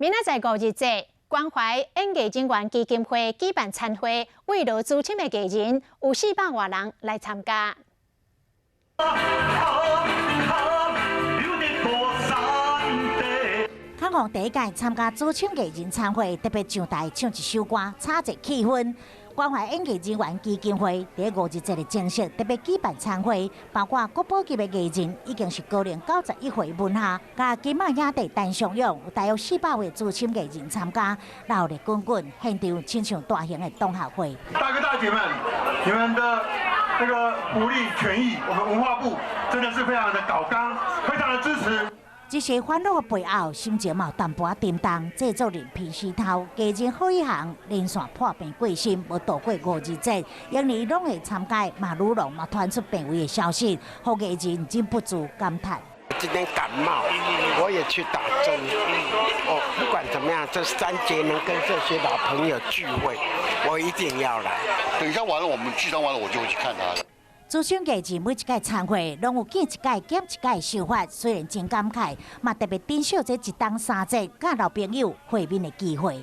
明仔載五日節，關懷演藝人員基金會舉辦餐會，慰勞資深的藝人，有400外人來參加。康王第一屆參加資深藝人餐會，特別上台唱一首歌，炒熱氣氛。關懷演藝人員基金會佇五日節的前夕特別舉辦餐會，包括國寶級的藝人，已經是高齡91歲文夏，佮金馬影帝陳松勇，有大約400位資深藝人參加，熱鬧滾滾，現場親像大型的同學會。大哥大姐們，你們的這個福利權益，我們文化部真的是非常的搞剛，非常的支持。這些歡樂的背後，心情嘛有淡薄仔沉重。製作人皮石頭，藝人好一行連續破病過身，無度過五日節，因為攏會參加馬如龍嘛傳出病危的消息，予藝人忍不住感嘆。今天感冒，我也去打針。哦，不管怎麼樣，這三節能跟這些老朋友聚會，我一定要來。等一下完了，我們聚餐完了，我就會去看他。資深藝人每一屆餐會，攏有見一屆減一屆的想法，雖然真感慨，嘛特別珍惜這一冬三節佮老朋友會面的機會。